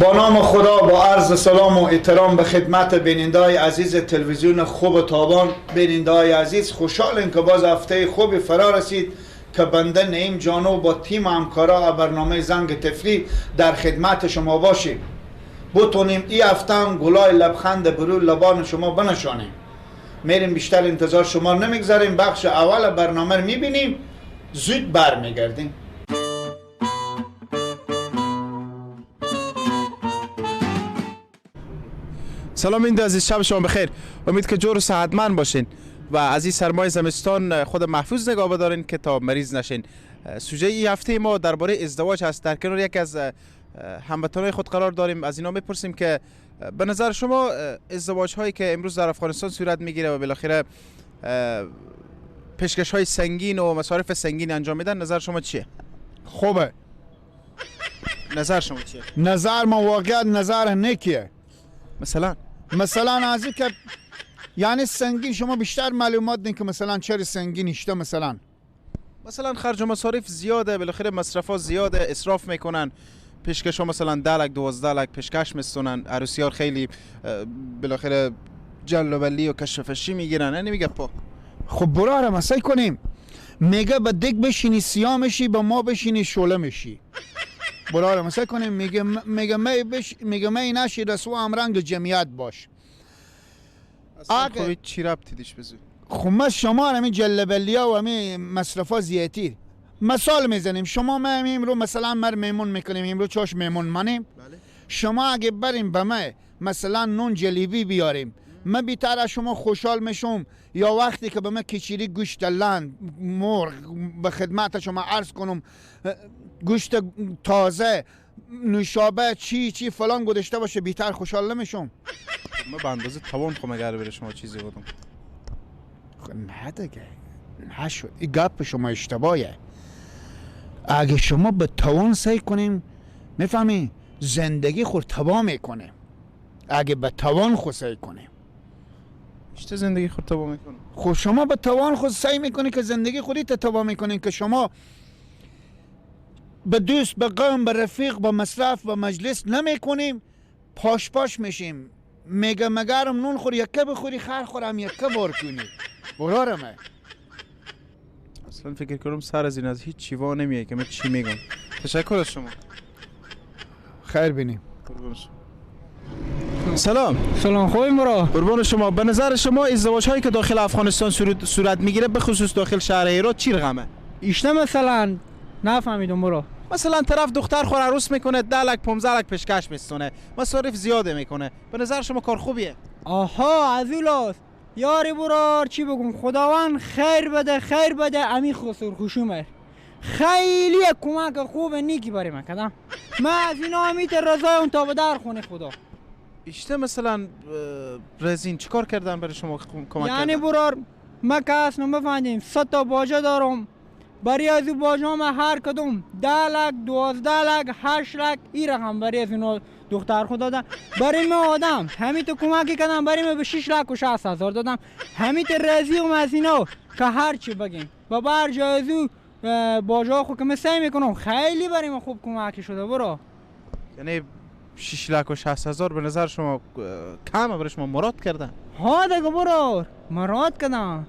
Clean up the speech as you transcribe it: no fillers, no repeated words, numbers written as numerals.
با نام خدا، با عرض سلام و احترام به خدمت بیننده‌های عزیز تلویزیون خوب تابان. بیننده‌های عزیز، خوشحالیم که باز هفته خوبی فرا رسید که بنده نعیم جانو با تیم همکارا برنامه زنگ تفریح در خدمت شما باشیم. بتونیم این هفته هم گلای لبخند برو لبان شما بنشانیم. میریم، بیشتر انتظار شما نمیگذاریم، بخش اول برنامه رو میبینیم، زود برمیگردیم. سلام این عزیز، شب شما بخیر. امید که جور و صحتمند باشین و از این سرمای زمستان خود محفوظ نگاه بدارین که تا مریض نشین. سوژه این هفته ما درباره ازدواج هست. در کنار یکی از هموطنان خود قرار داریم. از اینا میپرسیم که به نظر شما ازدواج هایی که امروز در افغانستان صورت میگیره و بالاخره پیشکش های سنگین و مصارف سنگین انجام میدن، نظر شما چیه؟ خوبه. نظر شما چیه؟ نظر ما واقعا نظر نیکیه. مثلا از که یعنی سنگین، شما بیشتر معلومات دین که مثلا چرا سنگین اشته. مثلا خرج و مصارف زیاده، بالاخره مصرفا زیاده، اسراف میکنن، پیشکش ها مثلا 10 لک 12 لک پیشکش میستونن، عروسیار خیلی بالاخره جل و بلی و کشفشی میگیرن. نمیگه پا. خب براره مسای کنیم، میگه به دک بشینی سیاه میشی، به ما بشینی شعله میشی. براره مسای کنیم، میگه میگه می نشی رسوا هم رنگ جمعیت باش. اصلا خب چی ربطی دیش بزن؟ خب ما شما همین جلبلیا و همین مصرفا زیادی مثال میزنیم. شما ما امروز مثلا مر میمون میکنیم، امروز چاش میمون منیم. بله. شما اگه بریم به ما مثلا نون جلیبی بیاریم، من بیتر از شما خوشحال میشم، یا وقتی که به ما کچیری گوشت لند مرغ به خدمت شما عرض کنم، گوشت تازه نوشابه چی چی فلان گذاشته باشه، بیتر خوشحال نمیشم. من به اندازه توان خو مگر بر شما چیزی بودم. خب نه دیگه، نشد. این گپ شما اشتباهه. اگه شما به توان سعی کنیم، میفهمی زندگی خود تباه میکنه. اگه به توان خود سعی کنیم، چه زندگی خود تباه میکنه؟ خب شما به توان خود سعی میکنی که زندگی خودی تباه میکنی، که شما به دوست، به قوم، به رفیق، به مصرف، به مجلس نمیکنیم، پاش پاش میشیم. میگه مگرم نون خور یکه بخوری، خر خورم یکه بار کنی. برارمه. اصلا فکر کنم سر از این از هیچ چی وا نمیه که من چی میگم. تشکر از شما. خیر بینیم. سلام. سلام، خوبی مرا؟ قربان شما. به نظر شما ازدواج هایی که داخل افغانستان صورت میگیره، به خصوص داخل شهر هرات، چی رقمه؟ ایشته مثلا نفهمیدم برو. مثلا طرف دختر خور عروس میکنه، 10 لک 15 لک پیشکش میستونه، مصارف زیاده میکنه. به نظر شما کار خوبیه؟ آها از اولاست. یاری برار چی بگم، خداوند خیر بده، خیر بده. امی خسر خوشومه خیلی کمک خوب نیکی برای من کردم. من از اینا امیت رضای اون تا به در خونه خدا. ایشته مثلا رزین چیکار کردن برای شما کمک یعنی کردن؟ برار من کس نمیفهمیم، 3 تا باجه دارم. برای از او باجه ما هر کدوم 10 لک 12 لک 8 لک این رقم برای از اینا دختر خود دادن. برای ما آدم همین تو کمکی کردم، برای ما به 6 لک و 60 هزار دادم. همین تو رضی و از اینا که هر چی بگیم و بر جای از او باجه خود که من سعی میکنم خیلی برای ما خوب کمکی شده برو. یعنی 6 لک و 60 هزار به نظر شما کمه؟ برای شما مراد کردن؟ ها دیگه برو مراد کردن.